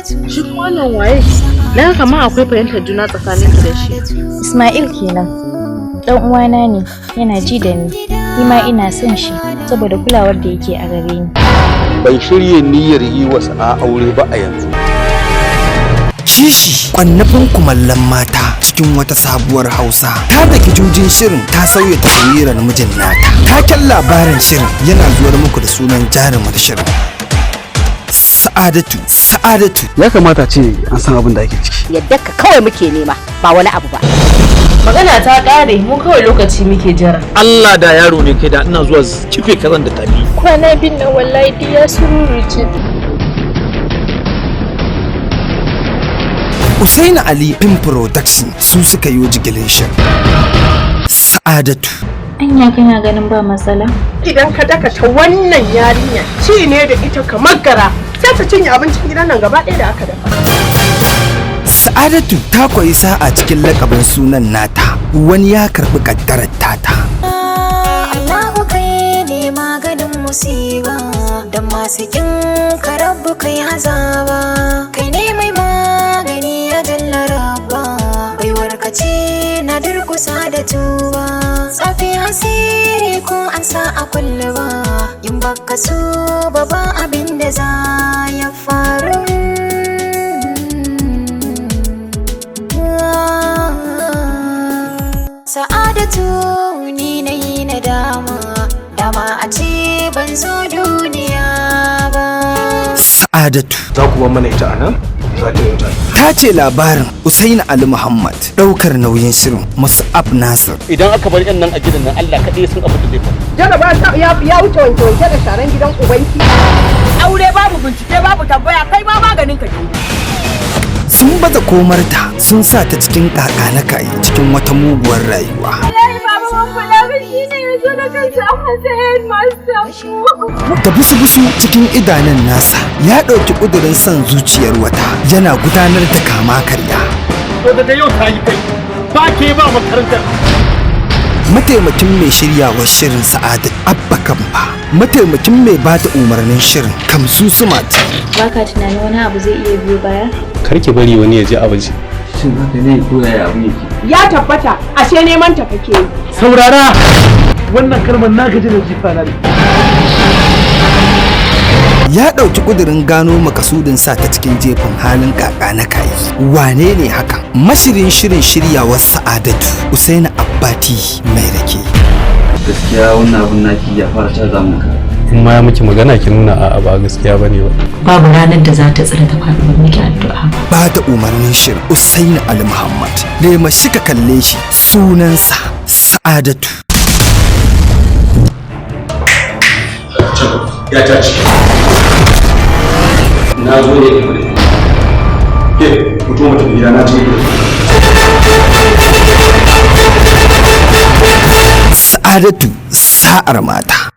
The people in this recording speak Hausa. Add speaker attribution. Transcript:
Speaker 1: Shi kuma wannan waye? Na kamar akwai fahimtar juna tsakaninki da shi.
Speaker 2: Ismail kenan. Dan uwana ne, yana ji da ni. Ni ma ina son shi saboda kulawar da yake a gare ni.
Speaker 3: Ban shirya niyyar yi wa Sa'a aure ba a yanzu.
Speaker 4: Shishi kwannafin kumallon mata cikin wata sabuwar Hausa. Ta daki jujin shirin, ta sauya taswirar mijin nata. Taken labarin shirin yana zuwar muku da sunan jarumar shirin. Sa'adatu, Sa'adatu.
Speaker 5: Ya kamata ce an san abin da ake ciki.
Speaker 6: Yadda ka kawai muke nema, ba wani abu ba.
Speaker 1: Magana ta ƙare, mu kawai lokaci muke jira.
Speaker 7: Allah da yaro ne kai da ina zuwa kife kazan da tafi.
Speaker 2: Kwana bin nan wallahi duk ya sururuce.
Speaker 4: Usaini Ali Film Production su suka yi jigilin shirin. Sa'adatu.
Speaker 2: Anya kana ganin ba matsala?
Speaker 8: Idan ka daka ta wannan yarinya, ci ne da ita kamar gara, sai ta cinye abincin gidan nan gaba ɗaya da aka dafa.
Speaker 4: Sa'adatu ta koyi sa'a cikin lakabin sunan nata, wani ya karɓi ƙaddarar tata.
Speaker 9: Allahu kai ne maganin musiba da masu kin ka, rabbu kai hazaba, kai ne mai magani ya jalla rabba, baiwar ka ce na durkusa da tuba, tsafi asiri ko an sa a kulluba, in baka so ba ba abin da za ya faru. Sa'adatu, ni na yi nadama, dama a ce ban zo duniya ba.
Speaker 4: Sa'adatu.
Speaker 5: Za ku bar mana ita a nan za ta yi wuta.
Speaker 4: Ta ce labarin Usaini Ali Muhammad, ɗaukar nauyin shirin Mus'ab Nasir.
Speaker 3: Idan aka bar yan nan a gidan nan, Allah kaɗai sun abin da zai faru.
Speaker 8: Jaraba ya wuce wanke wanke da sharan gidan ubanki.
Speaker 6: Aure babu bincike, babu tambaya, kai ma maganin ka ke.
Speaker 4: Sun baza komarta, sun sa ta cikin kaka na kai cikin wata muguwar rayuwa. Da busu-busu cikin idanun nasa ya ɗauki ƙudurin son zuciyar wata, yana gudanar da kama karya.
Speaker 7: To daga yau ta yi kai. Ba ke ba makarantar.
Speaker 4: Mataimakin mai shiryawar shirin Sa'adat Abba Kamba, mataimakin mai bata umarnin shirin Kamsu Sumat.
Speaker 2: Baka tunanin wani abu zai iya biyo baya?
Speaker 10: Kar ki bari wani ya ji a waje.
Speaker 5: Shin haka ne ko yaya abin yake?
Speaker 8: Ya tabbata ashe neman ta kake yi.
Speaker 7: Saurara! Wannan kalmar na gaji da jifa na.
Speaker 4: Ya ɗauki ƙudurin gano makasudin sa ta cikin jefin halin kaka na kayi. Wane ne haka? Mashirin shirin shiryawar Sa'adatu, Usaini Abbati mai rake.
Speaker 5: Gaskiya wannan abin naki ya fara canza mun ka.
Speaker 10: In ma ya miki magana, ki nuna a'a, ba gaskiya bane ba.
Speaker 11: Babu ranar da za ta tsira ta faɗi ba miki addu'a ba.
Speaker 4: Ba da umarnin shirin Usaini Ali Muhammad. Lema shi ka kalle shi, sunansa Sa'adatu.
Speaker 3: Ya ta ci. Na zo ne in kuɗi. Ke, mutum mutum gida na ce.
Speaker 4: Sa'adatu, sa'ar mata.